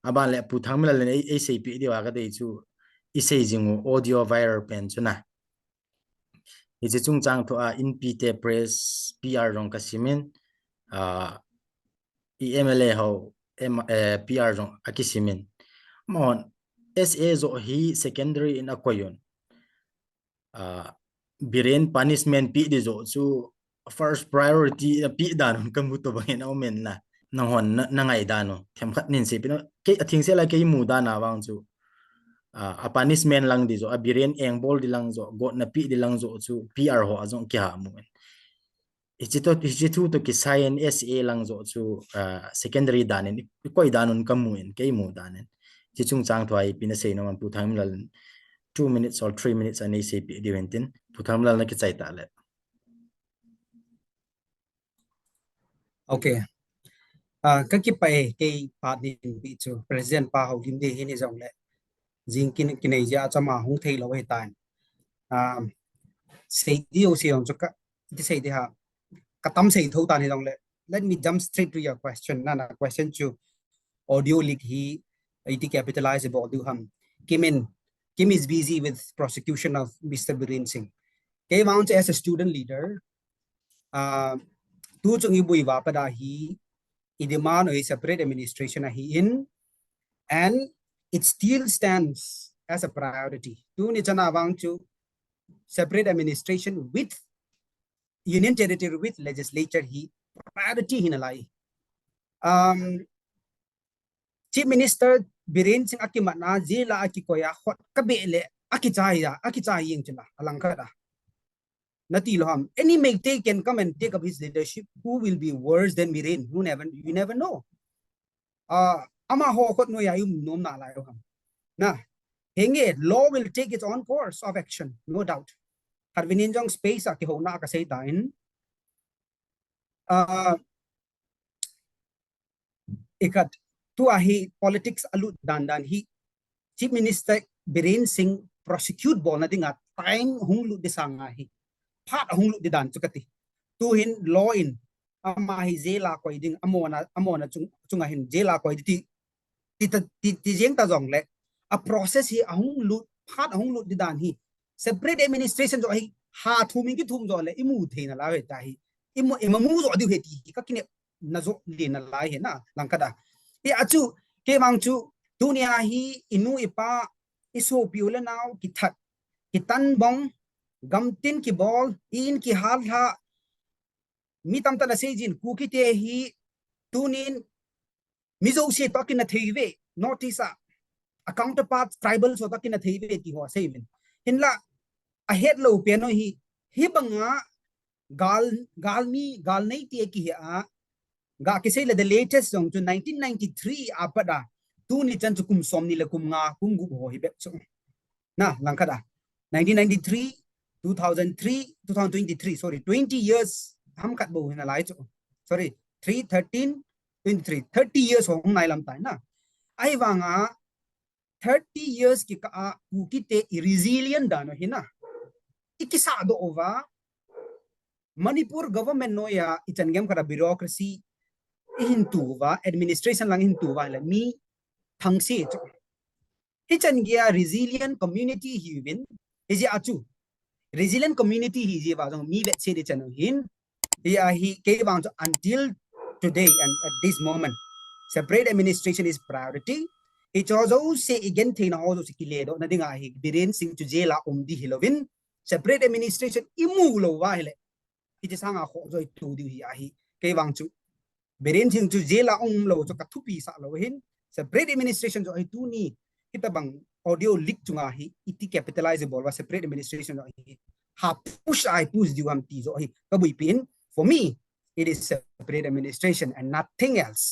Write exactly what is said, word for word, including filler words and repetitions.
Aban le Pu Thangminlal in ei, ei seipeh diu a kadei chu i sei jing u audio viral pen chu na. Hiche chungchang thua Inpi te press P R jong kasimin, ah, i M L A ho, em, eh, P R jong akisimin. Amahon S A joh hi secondary in akoiyun. Ah, Biren punishment pe di joh chu first priority a pe dan un kamu to bangin aumin na. Nanghon na, na ngai dan u. Themkhat nin seipeh na. Kei atheng sela kei mu dan a vang chu. Ah, a punishment lang di joh, a Biren engbol di lang joh, gotna pe di lang joh chu P R ho a jong kiha mu in. Hiche to, hiche thu to kisai in S A lang joh chu, ah, secondary dan in, i koi dan un kamu in, kei mu dan in. Hiche chungchang thua ipi na sei nom am Pu Thangminlal in two minutes or three minutes a nei seipeh diu hintin, Pu Thangminlal na kichai ta le. Okay. Ah, kakipah e, kei phat nin pi chu, President pa houlim di hin hijongle. Jing kin, kinei jeh a chama hung thei lou hitan. Ah, sei diu sei jong chu ka, ti sei di ha. Katam sei tho tan hijongle. Let me jump straight to your question. Na, na question chu audio leak hi iti capitalize bol diu ham. Kim in, Kim is busy with prosecution of Mister Biren Singh. Kei vang chu as a student leader, ah, tu chung i bui uva pat a hi, i demand u hi separate administration ahi in, and it still stands as a priority. Tuni chan a vang chu separate administration with Union Territory with legislature hi priority hi nalai. Um, Chief Minister Biren Singh akimatna jail a akikoi a khut kabeh le akichai a, akichai jeng chula, alangkhat a. Nati lou ham. Any Meitei can come and take up his leadership. Who will be worse than Biren? You never, you never know. Ah, amaho khut noiya i um nom nalai u ham. Na, henge, law will take its own course of action, no doubt. Khatvei nin jong space a kihouna kasei tan. Ah, ikhat, tua hi politics alut dan dan hi, Chief Minister Biren Singh prosecute bolna dinga time hung lut di sanga hi, phat hung lut di dan chu kati. Tu hin law in, ama hi jail a koi ding, amona, amona chung, chunga hin jail a koi di ti, ti ta, ti, ti jeng ta jongle, a process hi ahung lut, phat ahung lut di dan hi, separate administration joh hi, ha thum in kithum joh le, i mu thei nalai u hita hi, i mu, i ma mu joh diu hi ti hi, ka kine na joh le nalai hi na, langkhat a. Hi a chu, kei vang chu, tunia hi, i nu i pa, i sopi u le nao, kithat, kitan bong, gamtin kibol, i in kihal lha, mi tamtah in asei jin, Kuki te hi, tunin, Mizo se toh kina thei ve, North East a, a counterpart tribal se toh kina thei ve ti ho asei uvin. Hinla, ahet lou pen u hi, hi banga gal, galmi, galnei te kihi a, ga kisei le the latest jong chu nineteen ninety-three a pat a, tuni chan chu kum som ni le kum nga, kum gup ho hi bep chu. Na, langkhat a. Nineteen ninety-three, two thousand three, two thousand twenty-three, sorry, twenty years, ham khat bou hi nalai chu. Sorry, three, thirteen, twenty-three, thirty years ho hung nai lam tai na. Ahivanga, thirty years kikah a Kuki te i resilient dan u hi na. I kisah doh uva, Manipur government noiya i chan gei khat a bureaucracy i hin tu uva, administration lang i hin tu uva le mi thangse chu. Hichan geiya resilient community hi uvin, hijeh a chu. Resilient community hi jeh uva jong mi vetsah di chan u hin. Hia hi kei vang chu until today and at this moment, separate administration is priority. Hiche jouse i genthei na ho jouse kile doh na dinga hi Biren Singh chu jail a um di hilouvin, separate administration i mu lou uva hile. Hiche sanga khoh joi tu diu hi ahi. Kei vang chu Biren Singh chu jail a um lou chu ka thupi sah lou hin. Separate administration joh hi tuni, hitabang audio leak chunga hi, iti capitalize bol uva separate administration joh hi. Ha push a i push diu ham ti joh hi. Ka buipi in, for me, it is separate administration and nothing else.